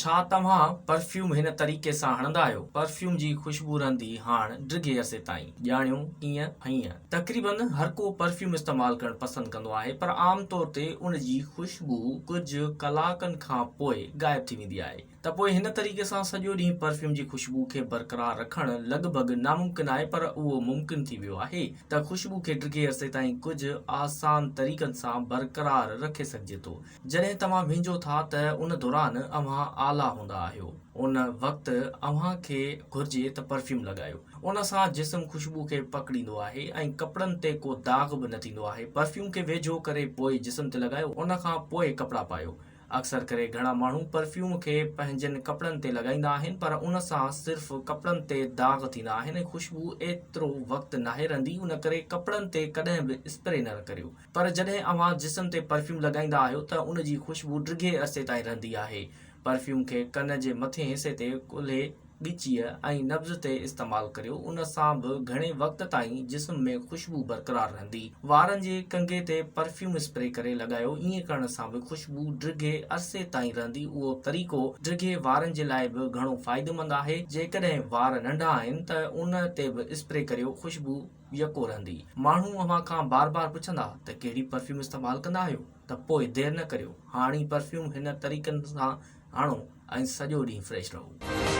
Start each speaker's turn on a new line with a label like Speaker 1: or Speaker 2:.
Speaker 1: ڇا توهان پرفيوم هن طريقي سان هڻندا آهيو؟ پرفيوم جي خوشبو رهندي هاڻ ڊگهي عرصي تائين. ڄاڻيو ڪيئن؟ هيئن. تقريبن هر ڪو پرفيوم استعمال ڪرڻ پسند ڪندو آهي پر عام طور تي ان جي خوشبو ڪجهه ڪلاڪن کان پوء غائب ٿي ويندي آهي ته پوء هن طريقي سان سڄو ڏينهن پرفيوم جي خوشبو کي برقرار رکڻ لڳ ڀڳ ناممڪن آهي پر اهو ممڪن ٿي ويو آهي ته خوشبو کي ڊگهي عرصي تائين ڪجهه آسان طريقن سان برقرار رکي سگهجي ٿو. جڏهن توهان وهنجو ٿا ته ان دوران اوهان آلا هوندا آهيو. ان وقت اوهان کي گهرجي ته پرفيوم لڳايو. ان سان جسم خوشبو کي پڪڙيندو آهي ۽ ڪپڙن تي ڪو داغ به نه ٿيندو آهي. پرفيوم کي ويجهو ڪري پوء جسم تي لڳايو ان کان پوء ڪپڙا پايو. اڪثر ڪري گهڻا ماڻهو پرفيوم کي پنهنجن ڪپڙن تي لڳائيندا آهن پر ان سان صرف ڪپڙن تي داغ ٿيندا آهن ۽ خوشبو ايترو وقت ناهي رهندي ان ڪري ڪپڙن تي ڪڏهن به اسپري نه ڪريو. پر جڏهن اوهان جسم تي پرفيوم لڳائيندا آهيو ته ان جي خوشبو ڊگهي عرصي تائين رهندي آهي. پرفيوم کي ڪن جي مٿين حصي تي، ڪلهي، ڳچيء ۽ نبض تي استعمال ڪريو، ان سان به گهڻي وقت تائين جسم ۾ خوشبو برقرار رهندي. وارن جي ڪنگهي تي پرفيوم اسپري ڪري لڳايو، ائين ڪرڻ سان به خوشبو ڊگهي عرصي تائين رهندي. اهو طريقو ڊگهي وارن جي لاء به گهڻو فائديمند آهي. جيڪڏهن وار ننڍا آهن ته ان تي به اسپري ڪريو، خوشبو. يڪو رهندي. ماڻهو اوهان کان بار بار پڇندا ته ڪهڙي پرفيوم استعمال ڪندا آهيو ته پوء دير نه ڪريو هاڻ ئي پرفيوم هن طريقن سان هڻو ۽ سڄو ڏينهن فريش رهو.